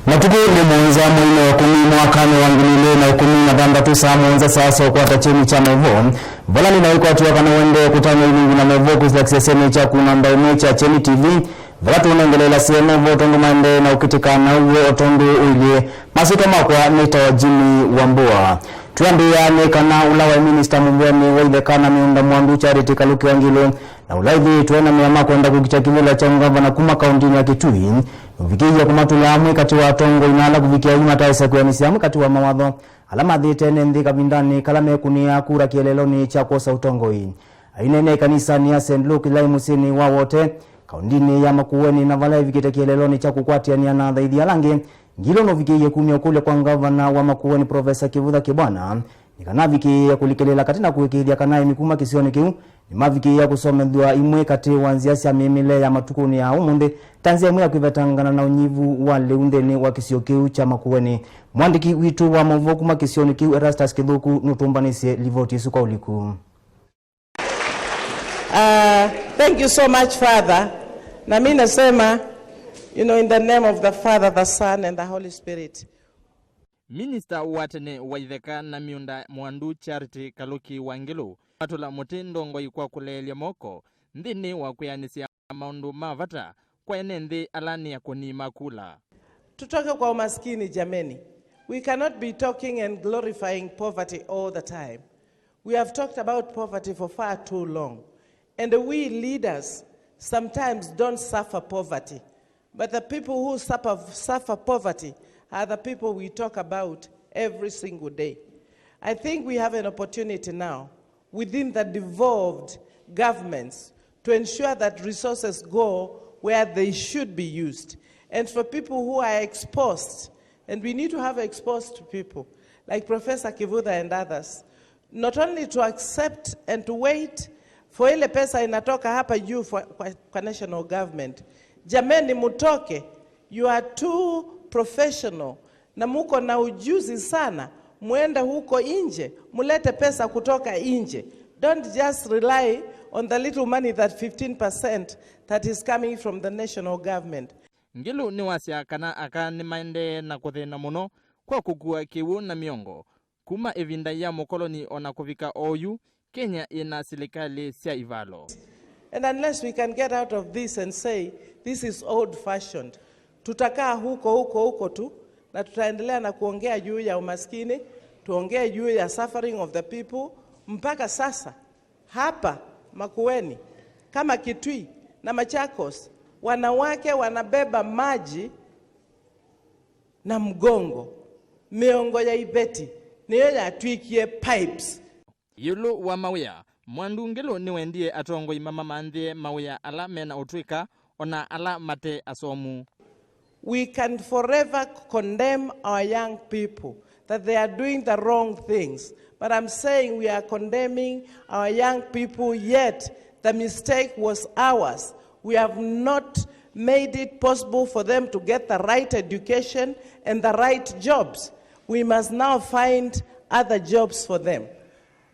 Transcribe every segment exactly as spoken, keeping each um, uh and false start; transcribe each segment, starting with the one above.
Matukũ nĩ mũonza mweinĩ wa ĩkũmi mwakanĩ wa ngili ilĩ na ĩkũmi na thanthatũ, saa mũonza saa sya ũkwata kyeni kya maũvoo, vala nĩnaĩkwatĩwa kana ũendee kũtany'a ilungu na maũvoo kwĩsĩla kĩsesenĩ kya kũna ndaĩmwe kya Kyeni T V, vala tũũnengeleela sya maũvoo tondũ maendee na ũkĩtĩka na ũw'o o tondũ ũilyĩ. Masyĩtwa makwa nĩtawa Jimmy Wambua. Twĩambĩĩa nĩ kana ũla waĩ minista mũmbĩanĩ wa itheka na mĩũnda Mwandu Charity Kaluki Wangilu, na ũla ĩthĩĩtwe na mea ma kwenda kũkita kĩvĩla kya ngavana kuma kaũntĩnĩ ya Kitui, ũvikĩie kũmatũla amwe katĩ wa atongoi na ala kũvikĩa yu mataĩsa kwĩanĩsya amwe katĩ wa mawatho ala mathĩĩte ene nthĩ kavindanĩ kala mekũnĩaa kura kĩeleelonĩ kya kwosa ũtongoi. Aineenea ĩkanisanĩ ya Saint Luke ĩla ĩ mũsyĩnĩ wa Wote, kaũntĩnĩ ya Makueni, na vala evikĩte kĩeleelonĩ kya kũkwatĩanĩa na athaithi ala angĩ, Ngilu nũvikĩie kumya ũkũlyo kwa ngavana wa Makueni, Profesa Kivutha Kibwana, nĩ kana avikĩĩe kũlikĩlĩĩla katĩ na kũĩkĩĩthya kana aĩmi kuma kĩsionĩ kĩu nĩmavikĩĩa kũsomethw'a imwe katĩ wa nzĩa sya mĩmĩle ya matukũnĩ ya ũmũnthĩ, ta nzĩa ĩmwe ya kwĩvetangana na ũnyivu wa lĩu nthĩnĩ wa kĩsio kĩu kya Makueni. Mwandĩki witũ wa maũvoo kuma kĩsionĩ kĩu, Erastus Kĩthũku, nũtũmbanĩsye livoti ĩsu kwa ũliku. Uh, thank you so much, Father. Na mi nasema, you know, in the name of the Father, the Son, and the Holy Spirit. Minista wa tene wa itheka na mĩũnda Mwandu Charity Kaluki Wangilu atũla mũtĩ ndongoi kwa kũleelya moko nthĩnĩ wa kwĩanĩsya maũndũ ma vata kwa ene nthĩ ala nĩ akũni ma kula. Tutoke kwa umaskini, jameni. We cannot be talking and glorifying poverty all the time. We have talked about poverty for far too long. And we leaders sometimes don't suffer poverty. But the people who suffer, suffer poverty are the people we talk about every single day. I think we have an opportunity now within the devolved governments to ensure that resources go where they should be used. And for people who are exposed, and we need to have exposed people, like Professor Kivutha and others, not only to accept and to wait for ile pesa inatoka hapa juu kwa, kwa, kwa national government. Jameni, mutoke, you are too professional na muko na ujuzi sana, muende huko nje, mulete pesa kutoka nje. Don't just rely on the little money, that fifteen percent that is coming from the national government. Ngilu nĩwasya kana aka nĩmaendee na kũthĩna mũno kwa kũkua kĩw'ũ na mĩongo kuma ĩvinda ya mũkoloni o na kũvika oyu, Kenya ĩna silikalĩ sya ivalo. And unless we can get out of this and say, "This is old fashioned," tutakaa huko, huko, huko tu, na tutaendelea na kuongea juu ya umaskini, tuongee juu ya suffering of the people. Mpaka sasa, hapa Makueni, kama Kitui na Machakos, wanawake wanabeba maji na mgongo. Mĩongo ya iveti nĩyo yatw'ĩkie pipes. Ĩũlũ wa mawĩa, Mwandu Ngilu nĩwendie atongoi mamamanthĩe mawĩa ala mena ũtw'ĩka, o na ala mate asomu. We can forever condemn our young people that they are doing the wrong things. But I'm saying we are condemning our young people, yet the mistake was ours. We have not made it possible for them to get the right education and the right jobs. We must now find other jobs for them.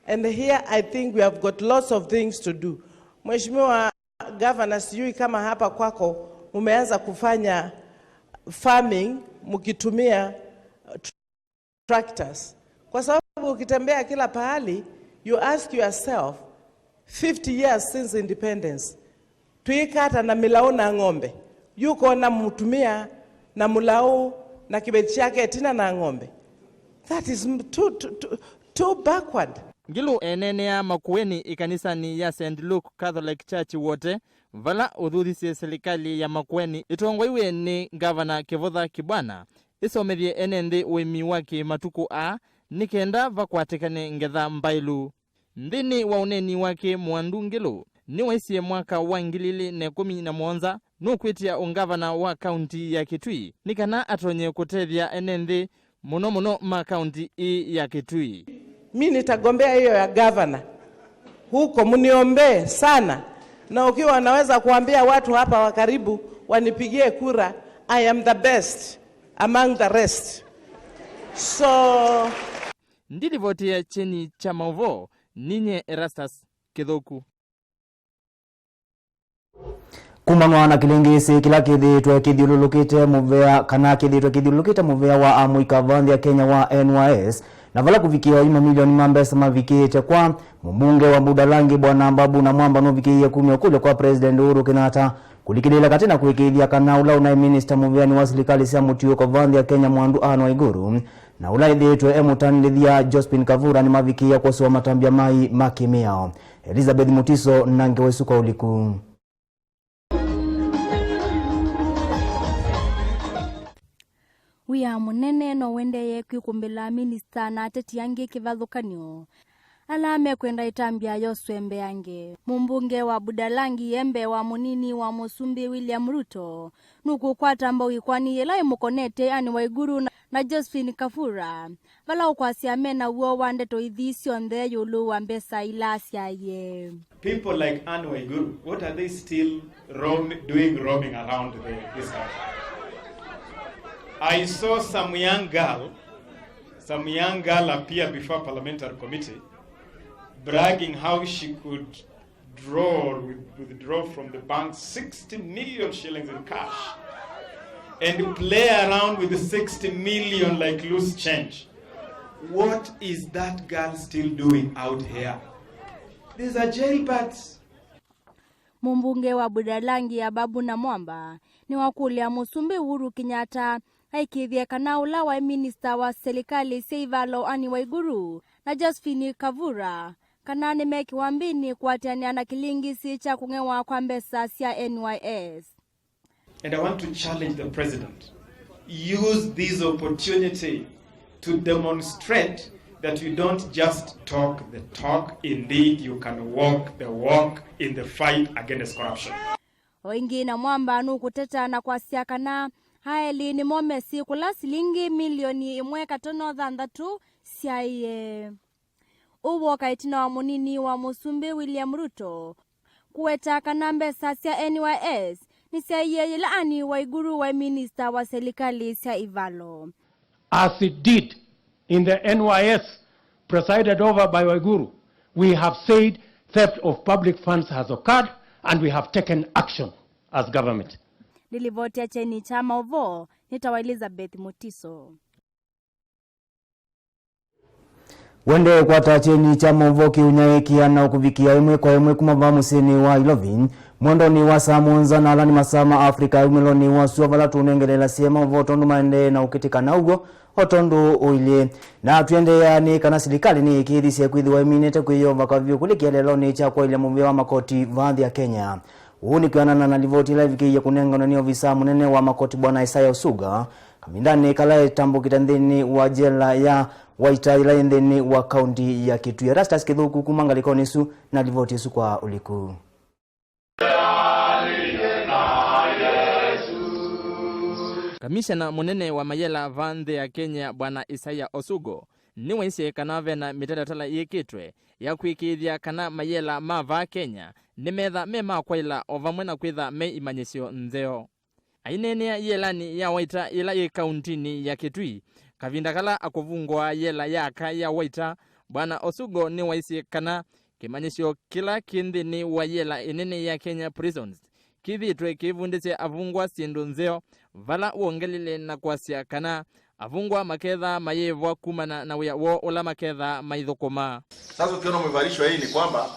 And here I think we have got lots of things to do. Mheshimiwa Governor, sijui kama hapa kwako mumeanza kufanya farming mkitumia tractors. Kwa sababu ukitembea kila pahali, you ask yourself, fifty years since independence, twĩka ata na mĩlaũ na ng'ombe? Yu ũkona mũtumĩa na mũlaũ na kĩveti kyake ĩtina na ng'ombe. That is m-, too, too, too, too backward. Ngilu eneenea Makueni ĩkanisanĩ ya Saint Luke Catholic Church Wote, vala ũthuthisye silikalĩ ya Makueni ĩtongoiw'e nĩ Ngavana Kivutha Kibwana ĩsomethye ene nthĩ ũĩmi wa kĩ-matukũ aa nĩ kenda vakwatĩkane ngetha mbaĩlu. Nthĩnĩ wa ũneeni wake, Mwandu Ngilu nĩwaisye mwaka wa ngili ilĩ na ĩkũmi na mũonza nũkwĩtĩa ũngavana wa kaunti ya Kitui nĩ kana atonye kũtethya ene nthĩ, mũno mũno ma kaunti ĩĩ ya Kitui. Mi nitagombea hiyo ya gavana huko, mniombee sana, na ukiwa naweza kuambia watu hapa wa karibu wanipigie kura, I am the best among the rest. So, ndilivoti ya kyeni kya maũvoo, ninye Erastus Kĩthũku. Kumanwa na kĩlĩngĩsĩ kĩla kĩthĩĩtwe kĩthyũlũlũkĩte mũvea, kana kĩthĩĩtwe kĩthyũlũlũkĩte mũvea wa amũika va nthĩ ya Kenya wa N Y S, na vala kũvikĩa oyu mamilioni ma mbesa mavikĩĩte kwa mũmbunge wa Budalangi, Bwana Babu Namwamba, nũvikĩie kumya ũkũlyo kwa President Uhuru Kenyatta kũlikĩlĩĩla katĩ na kũĩkĩĩthya kana ũla ũnaĩ minista mũvĩanĩ wa silikalĩ sya mũtiũko va nthĩ ya Kenya, Mwandu Anne Waiguru, na ũla ĩthĩĩtwe e mũtanĩthya Josephine Kavura nĩmavikĩĩa kwoswa matambya mai ma kĩmĩao. Elizabeth Mutiso na ngewa ĩsu kwa ũliku. Wĩa mũnene no ũendee kwĩkũmbĩla minista na ateti angĩ kĩvathũkany'o ala mekwenda ĩtambya yoswe mbeange. Mũmbunge wa Budalangi e mbee wa mũnini wa Mũsumbĩ William Ruto nũkũkwata mbau ĩkoani yĩla ĩmũkonete Anne Waiguru na, na Josephine Kavura, vala ũkwasya me na w'o wa ndeto ithi syonthe ĩũlũ wa mbesa ila asyaie. People like Anne Waiguru, what are they still roam, doing roaming around the, this country? I saw some young girl, some young girl appear before parliamentary committee bragging how she could draw, with-, withdraw from the bank sixty million shillings in cash and play around with the sixty million like loose change. What is that girl still doing out here? These are jailbirds. Mũmbunge wa Budalangi Ababu Namwamba nĩwakũlya Mũsumbĩ Uhuru Kenyatta aĩkĩĩthye kana ũla waĩ minista wa silikalĩ sya ivalo Anne Waiguru na Josephine Kavura kana nĩmekĩwa mbĩnĩ kũatĩanĩa na kĩlĩngĩsĩ kya kũng'ewa kwa mbesa sya N Y S. And I want to challenge the president. Use this opportunity to demonstrate that you don't just talk the talk, indeed you can walk the walk in the fight against corruption. O ĩngĩ, Namwamba nũkũteta na kwasya kana aelĩ nĩmo mesĩ kũla silingi milioni ĩmwe katono thanthatũ syaĩe. Ũu wooka ĩtina wa mũnini wa Mũsumbĩ William Ruto kũweta kana mbesa sya N Y S nĩsyaĩe yĩla Anne Waiguru waĩ minista wa silikalĩ sya ivalo. As it did in the N Y S presided over by Waiguru, we have said theft of public funds has occurred and we have taken action as government. Nĩ livoti ya kyeni kya maũvoo, nĩtawa Elizabeth Mutiso. Wendee kwata kyeni kya maũvoo kĩũnyaĩĩkĩa na ũkũvikĩa ĩmwe kwa ĩmwe kuma vaa mũsyĩnĩ wa Ilovi, mwendonĩ wa saa mũonza, na ala nĩ masaa ma Africa ya umĩlonĩ wa sua, vala tũũnengelelasye maũvoo tondũ maendee na ũkĩtĩka na ũw'o o tondũ ũilyĩ. Na twĩendeea nĩ kana silikalĩ nĩyĩkĩĩthisye kwĩthĩwa ĩminĩte kwĩyovaka vyũ kũlikĩa kĩeleelonĩ kya kwaĩlya mũvĩa wa makoti vaa nthĩ ya Kenya. Ũu nĩ kwĩanana na livoti ĩla ĩvikĩie kũnenganwa nĩ ovisa mũnene wa makoti Bwana Isaiah Osuga kavindanĩ kala etambũkĩte nthĩnĩ wa jela ya Waita ĩla yĩ nthĩnĩ wa kaunti ya Kitui. Erastus Kĩthũku kuma ngalĩkonĩ ĩsu na livoti ĩsu kwa ũliku. Kamishena mũnene wa mayela va nthĩ ya Kenya, Bwana Isaiah Osugo, nĩwaisye kana vena mĩtalatala yĩkĩtwe ya kwĩkĩĩthya kana mayela ma vaa Kenya nĩmetha me ma kwaĩla o vamwe na kwĩtha me imanyĩsyo nzeo. Aineenea yĩelanĩ ya Waita yĩla yĩ kauntinĩ ya Kitui, kavinda kala akũvungũa yela ya aka ya Waita, Bwana Osugo nĩwaisye kana kĩmanyĩsyo kĩla kĩ nthĩnĩ wa yela ĩnene ya Kenya Prisons kĩthĩĩtwe kĩivundĩsya avungwa syĩndũ nzeo, vala wongelile na kwasya kana avungwa makethaa mayĩĩvwa kumana na wĩa woo ũla makethaa maithũkũma. Sasa ukiona umevalishwa hii ni kwamba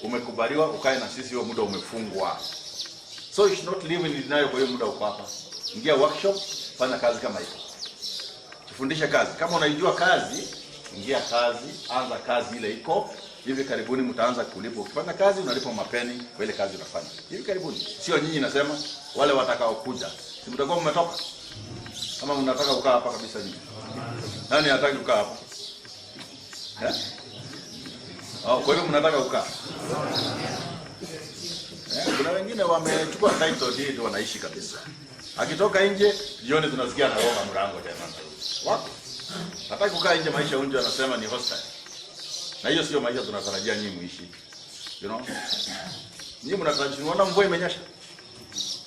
umekubaliwa ukae na sisi huo muda umefungwa. So you should not live in denial kwa hiyo muda uko hapa. Ingia workshop, fanya kazi kama iko. Jifundishe kazi. Kama unaijua kazi, ingia kazi, anza kazi ile iko. Hivi karibuni mtaanza kulipwa. Ukifanya kazi, unalipwa mapeni kwa ile kazi unafanya. Hivi karibuni. Sio nyinyi nasema, wale watakaokuja. Si mtakuwa mmetoka? Kama mnataka kukaa hapa kabisa nyinyi. Nani hataki kukaa hapa? Eh? Oh, kwa hivyo mnataka kukaa? Eh, kuna wengine wamechukua title deed wanaishi kabisa. Akitoka nje, jioni tunasikia anagonga mlango tena. Wako. Hataki kukaa nje, maisha nje anasema ni hostile. Na hiyo sio maisha tunatarajia nyinyi muishi. You know? Nyinyi mnatarajia, unaona mvua imenyesha?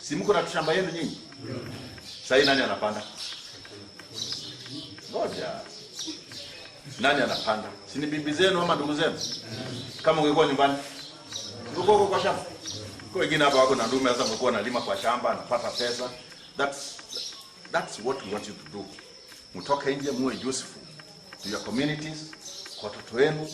Si mko na shamba yenu nyinyi? Sasa hii nani anapanda? Ngoja. Nani anapanda? Si ni bibi zenu ama ndugu zenu? Kama ungekuwa nyumbani, ungekuwa huko kwa shamba. Kwa wengine hapa wako na ndume, sasa mlikuwa nalima kwa shamba, anapata pesa. That's, that's what we want you to do. Mtoke nje, muwe useful to your communities, kwa watoto wenu.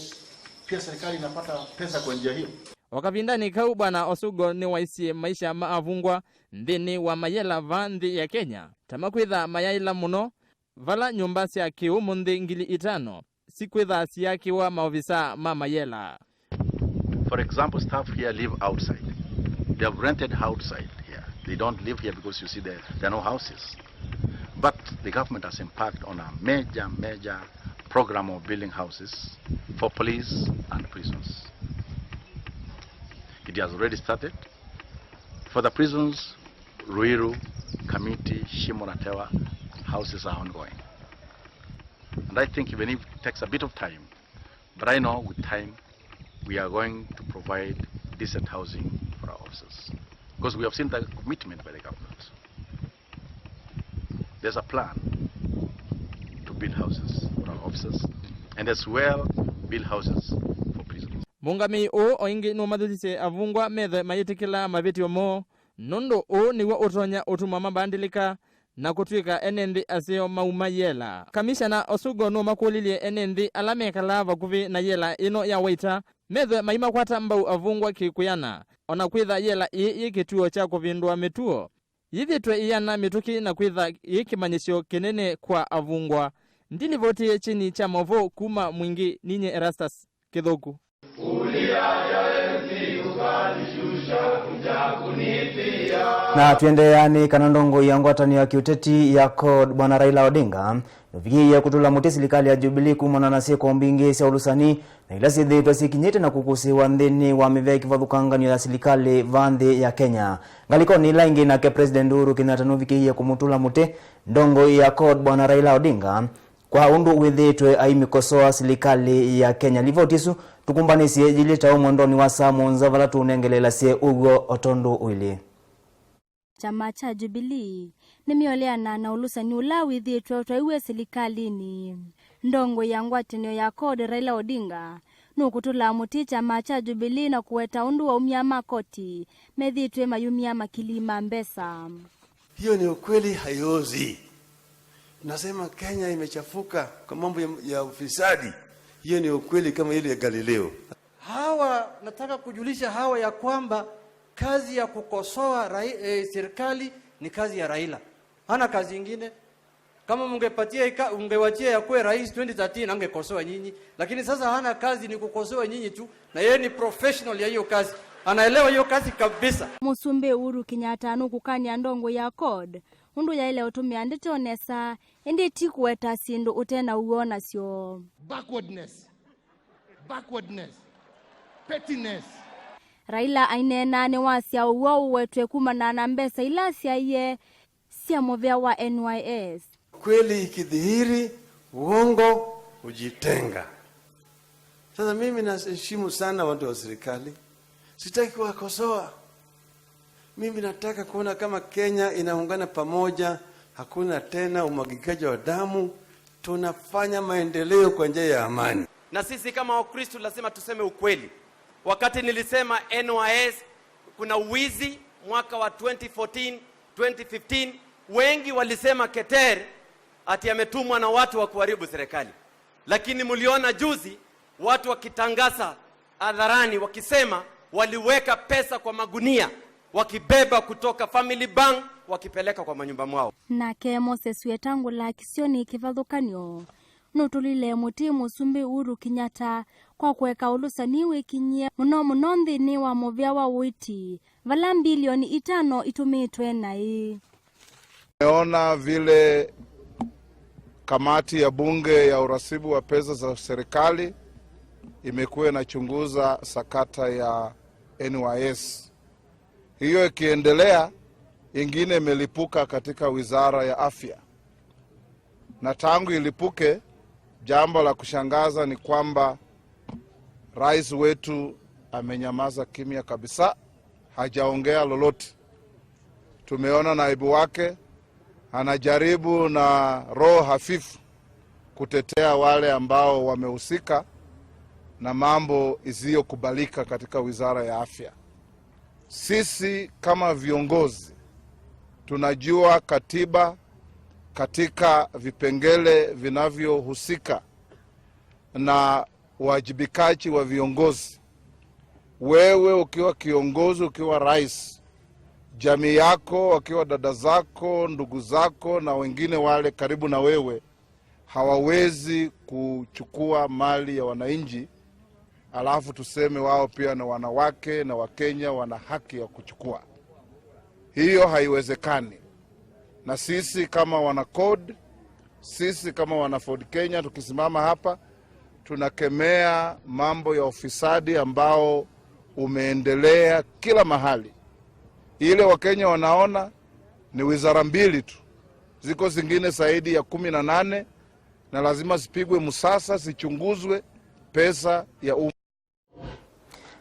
Pia serikali inapata pesa kwa njia hiyo. O kavindanĩ kau, Bwana Osugo nĩwaisye maisha ma avungwa nthĩnĩ wa mayela vaa nthĩ ya Kenya ta makwĩtha mayaĩla mũno, vala nyũmba sya kĩũmũnthĩ ngili itano sikwĩtha siyakĩwa maovisaa ma mayela. For example, staff here live outside. They have rented outside here. They don't live here because, you see, there, there are no houses. But the government has embarked on a major, major program of building houses for police and prisons. It has already started. For the prisons, Ruiru, Kamiti, Shimo na Tewa, houses are ongoing. And I think even if it takes a bit of time, but I know with time we are going to provide decent housing for our officers. Because we have seen the commitment by the government. There's a plan to build houses for our officers and as well build houses for prisoners. Mũũngamĩi ũũ o ĩngĩ nũmathũthisye avungwa methwe mayĩtĩkĩla mavĩtyo moo, nũndũ ũũ nĩw'o ũtonya ũtuma mavandĩlĩka na kũtw'ĩka ene nthĩ aseo mauma yela. Kamishana Osugo nũmakũlilye ene nthĩ ala mekalaa vakuvĩ na yela ĩno ya Waita methwe maimakwata mbau avungwa kĩkwĩana, o na kwĩtha yela ĩĩ yĩ kĩtuo kya kũvĩndũa mĩtuo, yĩthĩtwe ĩyana mĩtũkĩ na kwĩtha yĩ kĩmanyĩsyo kĩnene kwa avungwa. Ndilivoti kyeni kya maũvoo kuma Mwingĩ, ninyie Erastus Kĩthũku. Na tũendeea nĩ kana ndongoi ya ngwatanĩo ya kĩũteti ya CORD, Bwana Raila Odinga, nũvikĩie kũtũla mũtĩ silikalĩ ya Jubilee kumana na syĩko mbingĩ sya ũlũsani na ila syĩthĩĩtwe syĩkinyĩte na kũkũsĩĩwa nthĩnĩ wa mĩvĩa ya kĩvathũkanganyo ya silikalĩ vaa nthĩ ya Kenya. Ngalĩkonĩ ĩla ĩngĩ, nake President Uhuru Kenyatta nũvikĩie kũmũtũla mũtĩ ndongoi ya CORD, Bwana Raila Odinga, kwa ũndũ wĩthĩĩtwe aimĩkosoa silikalĩ ya Kenya. Livoti ĩsu tũkũmbanĩsye yĩilyĩ ta ũmwe ndonĩ wa saa mũonza, vala tũũnengeleelasye ũw'o o tondũ ũilyĩ. Kyama kya Jubilee nĩmĩoleana na ũlũsani ũla wĩthĩĩtwe ũtwaiwe silikalĩnĩ. Ndongoi ya ngwatanĩo ya CORD, Raila Odinga, nũkũtũla mũtĩ kyama kya Jubilee na kũweta ũndũ aumya ma koti methĩĩtwe mayumya makili ma mbesa. Hiyo ni ukweli, haiozi. Nasema Kenya imechafuka kwa mambo ya, ya ufisadi. Hiyo ni ukweli kama ile ya Galileo. Hawa, nataka kujulisha hawa ya kwamba kazi ya kukosoa rai-, eh, serikali ni kazi ya Raila. Hana kazi ingine. Kama mungepatia ika-, mungewachia yakuwe rais twenty thirteen, angekosoa nyinyi. Lakini sasa hana kazi, ni kukosoa nyinyi tu, na yeye ni professional ya hiyo kazi. Anaelewa hiyo kazi kabisa. Mũsumbĩ Uhuru Kenyatta nũkũkany'a ndongoi ya CORD ũndũ yaĩle ũtũmĩa ndeto nesa, ĩndĩ ti kũweta syĩndũ ũte na ũw'o nasyo. Backwardness. Backwardness. Pettiness. Raila aineena nĩwasya ũw'o ũwetwe kumana na mbesa ila syaie sya mũvea wa N Y S. Kweli ikidhihiri, uongo hujitenga. Sasa mimi naheshimu sana watu wa serikali. Sitaki kuwakosoa. Mimi nataka kuona kama Kenya inaungana pamoja, hakuna tena umwagikaji wa damu, tunafanya maendeleo kwa njia ya amani. Na sisi kama Wakristo lazima tuseme ukweli. Wakati nilisema N Y S kuna wizi mwaka wa twenty fourteen, twenty fifteen, wengi walisema Keter ati ametumwa na watu wa kuharibu serikali. Lakini mliona juzi watu wakitangaza hadharani wakisema waliweka pesa kwa magunia, wakibeba kutoka Family Bank, wakipeleka kwa manyumba mwao. Nake Moses Wetangula kĩsionĩ kĩvathũkany'o nũtũlile mũtĩ Mũsumbĩ Uhuru Kenyatta kwa kũeka ũlũsani wĩkinyie mũno mũno nthĩnĩ wa mũvĩa wa ũiiti, vala mbilioni itano itũmĩtwe naĩ. Tumeona vile kamati ya bunge ya urasibu wa pesa za serikali imekuwa inachunguza sakata ya N Y S. Hiyo ikiendelea, ingine imelipuka katika wizara ya afya. Na tangu ilipuke, jambo la kushangaza ni kwamba rais wetu amenyamaza kimya kabisa, hajaongea lolote. Tumeona naibu wake anajaribu na roho hafifu kutetea wale ambao wamehusika na mambo isiyokubalika katika wizara ya afya. Sisi kama viongozi tunajua katiba katika vipengele vinavyohusika na uwajibikaji wa viongozi. Wewe ukiwa kiongozi, ukiwa rais, jamii yako, wakiwa dada zako, ndugu zako na wengine wale karibu na wewe, hawawezi kuchukua mali ya wananchi, alafu tuseme wao pia na wanawake na Wakenya wana haki ya kuchukua. Hiyo haiwezekani. Na sisi kama wana code, sisi kama wana Ford Kenya tukisimama hapa, tunakemea mambo ya ufisadi ambao umeendelea kila mahali. Ile Wakenya wanaona ni wizara mbili tu. Ziko zingine zaidi ya kumi na nane, na lazima zipigwe msasa, zichunguzwe, pesa ya umma.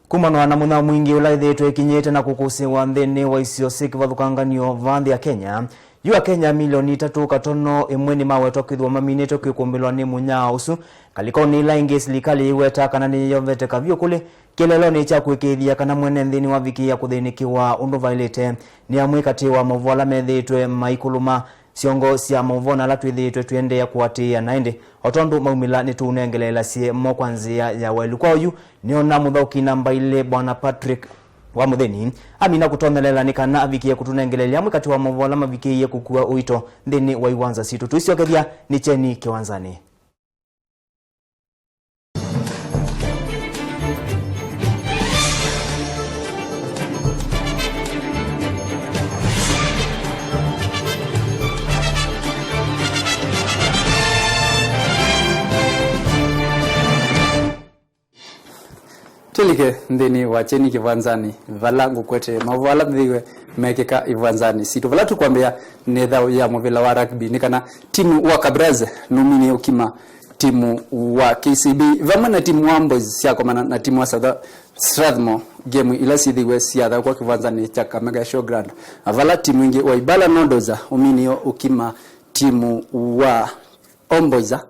Kumana na mũnyao mwingĩ ũla ĩthĩĩtwe ĩkinyĩte na kũkũsĩĩwa nthĩnĩ wa isio syĩ kĩvathũkanganyo vaa nthĩ ya Kenya, yu Akenya milioni itatũ katono ĩmwe nĩmawetwa kwĩthĩwa maminĩtwe kwĩkũmbĩlwa nĩ mũnyao ũsu. Ngalĩkonĩ ila ingĩ, silikalĩ yĩiweta kana nĩyĩyovete kavyũ kũlĩ kĩeleelonĩ kya kũĩkĩĩthya kana mwene nthĩnĩ wavikĩĩa kũthĩnĩkĩwa ũndũ vaĩlĩte. Nĩ amwe katĩ wa maũvoo ala methĩĩtwe maikũlũma syongo sya maũvoo na ala twĩthĩĩtwe tũiendeea kũatĩĩa na ĩndĩ, o tondũ maumĩla nĩtũũnengeleelasye mo kwa nzĩa ya waĩlu. Kwa oyu, nĩona mũthaũki namba ilĩ, Bwana Patrick wa Mũthĩni, amina kũtonyelela nĩ kana avikĩe kũtũnengeleelya amwe katĩ wa maũvoo ala mavikĩĩie kũkua ũito nthĩnĩ wa iwanza sitũ. Tũisyokethya nĩ kyeni kĩwanzanĩ. Tũlike nthĩnĩ wa kyeni kĩvanzanĩ, vala ngũkwete maũvoo ala methĩiwe mekĩka ivanzanĩ sitũ. Vala tũkwambĩa nĩ ĩthaũ ya mũvĩla wa rugby, nĩ kana timu wa Kabras nũminie ũkima timu wa K C B vamwe na timu wa Boys syakomana na timu wa South Strathmore, ngemu ila syĩthĩiwe syathaũkwa kĩvanzanĩ kya Kakamega Showground, na vala timu ĩngĩ wa Ibala Nodoza ũminie ũkima timu wa Omboiza,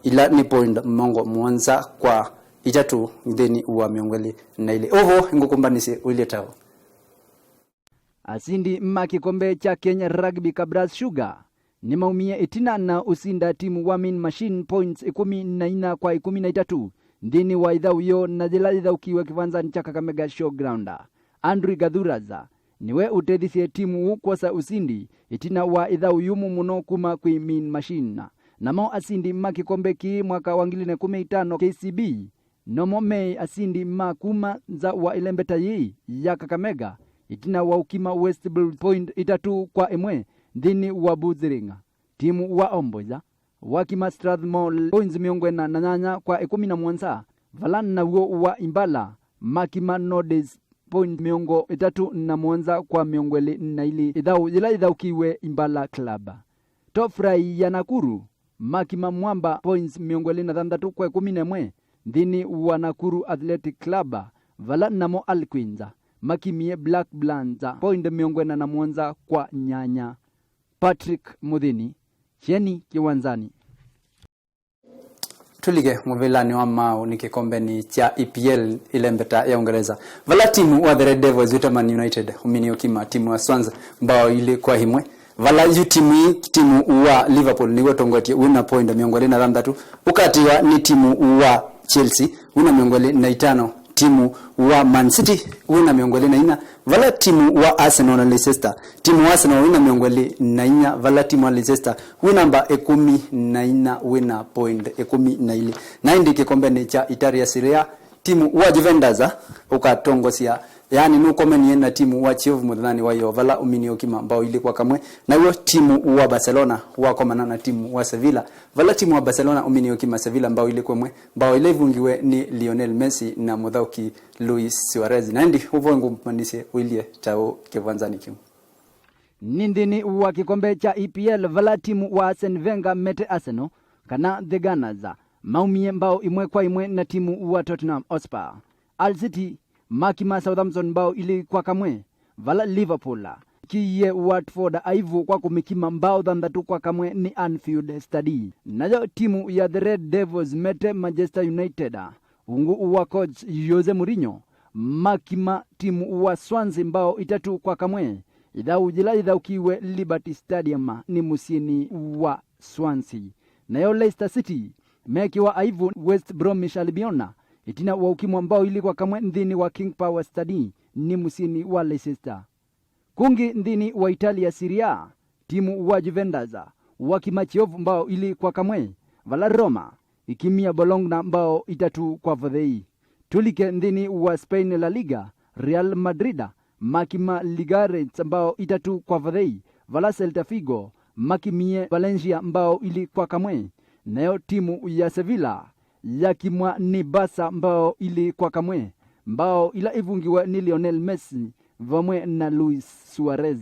ila nĩ point mĩongo mũonza kwa itatũ nthĩnĩ wa mĩongo ĩlĩ na ilĩ. Ũvoo ngũkũmbanĩsye ũilye taũ. Asindi ma kĩkombe kya Kenya Rugby Kabras Sugar nĩmaumie ĩtina na ũsinda timu wa Mean Machine points ĩkũmi na inya kwa ĩkũmi na itatũ nthĩnĩ wa ĩthaũ yoo, na yĩla yĩthaũkiwe kĩvanzanĩ kya Kakamega Showground. Andrew Gathuraza nĩwe ũtethisye timu ũũ kwosa ũsindi ĩtina wa ĩthaũ yũmũ mũno kuma kwĩ Mean Machine. Namo asindi ma kĩkombe kĩĩ mwaka wa ngili na ĩkũmi na itano K C B nomo meĩ asindi ma kuma nza wa ĩlembeta yĩĩ ya Kakamega ĩtina wa ũkima West Bulls point itatũ kwa ĩmwe nthĩnĩ wa Buziringa. Timu wa Omboiza wakima Strathmore points mĩongo ĩna na nyanya kwa ĩkũmi na mũonza, vala naw'o wa Imbala makima Nordis point mĩongo ĩtatũ na mũonza kwa mĩongo ĩlĩ na ilĩ, ĩthaũ yĩla yĩthaũkiwe Imbala Club. Top Fry ya Nakuru makima Mwamba points mĩongo ĩlĩ na thanthatũ kwa ĩkũmi na ĩmwe nthĩnĩ wa Nakuru Athletic Club, vala namo Alquins makimie Black Bloods point mĩongo ĩna na mũonza kwa nyanya. Patrick Mũthĩni, kyeni kĩwanzanĩ. Tũlike mũvĩlanĩ wa maaũ nĩ kĩkombenĩ kya E P L ĩlembeta ya Ũngeresa, vala timu wa the Red Devils wĩta Man United ũminie ũkima timu wa Swans mbao ilĩ kwa ĩmwe, vala yu timu ii, timu wa Liverpool nĩw'o ũtongoetye wĩna point mĩongo ĩlĩ na thanthatũ, ũkatĩwa nĩ timu wa Chelsea wĩna mĩongo ĩlĩ na itano, timu wa Man City wĩna mĩongo ĩlĩ na inya, vala timu wa Arsenal na Leicester, timu wa Arsenal wĩna mĩongo ĩlĩ na inya, vala timu wa Leicester wĩ namba ĩkũmi na inya wĩna point ĩkũmi na ilĩ. Na ĩndĩ kĩkombenĩ kya Italia Serie A, timu wa Juventus ũkatongosya, yaani nũkomanie na timu wa Juve mũthenyanĩ wa ĩyoo, vala ũminie ũkima mbao ilĩ kwa kamwe, naw'o timu wa Barcelona wakomana na timu wa Sevilla, vala timu wa Barcelona ũminie ũkima Sevilla mbao ilĩ kwa ĩmwe, mbao ila ivungiwe nĩ Lionel Messi na mũthaũki Luis Suarez. Na ĩndĩ ũvoo ngũmanyĩsye ũilye taũ kĩvanzanĩ kĩu. Nĩ nthĩnĩ wa kĩkombe kya E P L vala timu wa Arsene Wenger mete Arsenal, kana The Gunners, maumie mbao ĩmwe kwa ĩmwe na timu wa Tottenham Hotspur. Hull City makima Southampton mbao ilĩ kwa kamwe, vala Liverpool kiie Watford aivu kwa kũmĩkima mbao thanthatũ kwa kamwe nĩ Anfield Stadium. Nayo timu ya the Red Devils mete Manchester United ungu wa coach Jose Mourinho, makima timu wa Swansea mbao itatũ kwa kamwe, ĩthaũ yĩla yĩthaũkiwe Liberty Stadium nĩ mũsyĩnĩ wa Swansea. Nayo Leicester City mekiwa aivu West Bromwich Albion ĩtina wa ũkimwa mbao ilĩ kwa kamwe nthĩnĩ wa King Power Stadium nĩ mũsyĩnĩ wa Leicester. Kũngĩ nthĩnĩ wa Italia Serie A, timu wa Juventus wakima Chievo mbao ilĩ kwa kamwe, vala Roma ĩkimia Bologna mbao itatũ kwa vothei. Tũlike nthĩnĩ wa Spain La Liga, Real Madrid makima Leganes mbao itatũ kwa vothei, vala Celta Vigo makimie Valencia mbao ilĩ kwa kamwe. Nayo timu ya Sevilla yakimwa nĩ Barca mbao ilĩ kwa kamwe, mbao ila ivungiwe nĩ Lionel Messi vamwe na Luis Suarez.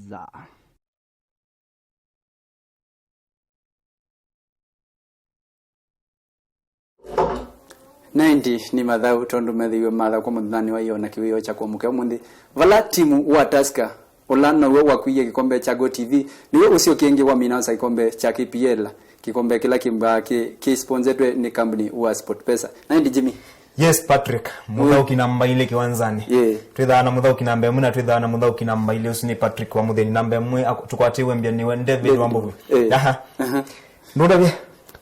Na ĩndĩ nĩ mathaũ, tondũ methĩiwe mathaũ kwa mũthenyanĩ wa ĩyo na kĩwĩoo kya kũamũkĩa ũmũnthĩ, vala timu wa Tusker, ũla now'o wakwie kĩkombe kya Go T V, nĩw'o ũsyokie ĩngĩ wamina nza kĩkombe kya K P L, kĩkombe kĩla kĩmbaa kĩ, kĩsponsetwe nĩ kambuni wa SportPesa. Na ĩndĩ Jimmy, Yes, Patrick, mũthaũki namba ilĩ kĩwanzanĩ. Yeah. Twĩthaa na mũthaũki namba ĩmwe na twĩthaa na mũthaũki namba ilĩ. Ũsu nĩ Patrick wa Mũthĩni. Namba ĩmwe ak-, tũkwatĩwe mbya nĩwe David David. Wambovu. Eh. Aha. Aha. Ndũndavye?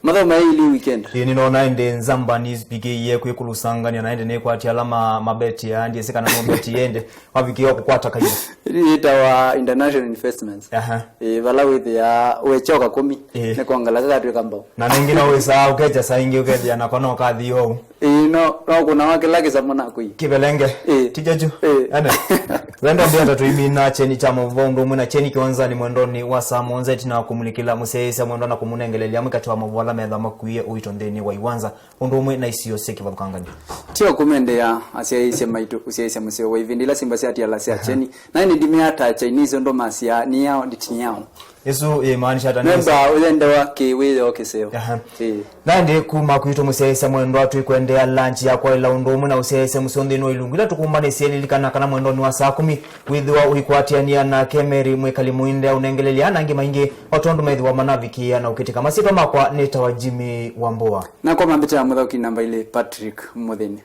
Mathaũ maĩ ilĩ weekend. Ĩĩ, nĩnona ĩndĩ nzamba nĩvikĩie kwĩkũlũsangania na ĩndĩ nĩkwatya ala ma-, mabeti ya, ndiĩsĩ kana no beti ya ĩndĩ. Wavikĩie kũkwata kaio. Ĩtawa International Investments. Aha. Ĩĩ, vala wĩthĩa wechoka kũmi, Ĩĩ. nĩkongela kakatwĩka mbau. Na nĩngĩ no wĩsaa ũkecha saa ingĩ ũkethĩa nako no kathi ou. Ĩĩ, no, no kũnawa kĩla kĩsamo na kũi. Kĩvelenge. Ĩĩ. Ti kyetu. Ĩĩ. Ene. Wendo mbia ta tũimina kyeni kya mũvoo ũndũ ũmwe na kyeni kĩwanzanĩ mwendonĩ wa saa mũonza ĩtina wa kũmũlikĩla mũsyaĩĩsya mwendwa na kũmũnengelelya amwe katĩ wa mũvoo ala metha makwie ũito nthĩnĩ wa iwanza ũndũ ũmwe na isio syĩ kĩvathũkangany'o. Tio kũmendea asyaĩĩsya maitũ, ũsyaĩĩsya mũseo wa ivĩndĩ ila simba syatiala sya kyeni. Na ĩndĩ ndimea ta Chinese ũndũ masyaa, ni yao, nditi ni yao. Ĩsu ĩmaanisha ata nesa? Memba ũyendewa kĩwĩoo kĩseo. Aha. Ĩĩ. Na ĩndĩ kuma kwitũ mũsyaĩĩsya mwendwa, twĩkwendea lunch ya kwaĩla ũndũ ũmwe na ũsyaĩĩsya mũseo nthĩnĩ wa ilungu ila tũkũmbanĩsye. Lilikana kana mwendonĩ wa saa kũmi wĩthĩwa ũikwatĩanĩa nake Mary Mwĩkali Mũinde aũnengelelya na angĩ maingĩ o tondũ methĩwa manavikĩĩa na ũkĩtĩka. Masyĩtwa makwa nĩtawa Jimmy Wambua. Na kwa mambĩta ya mũthaũki namba ilĩ, Patrick Mũthĩni.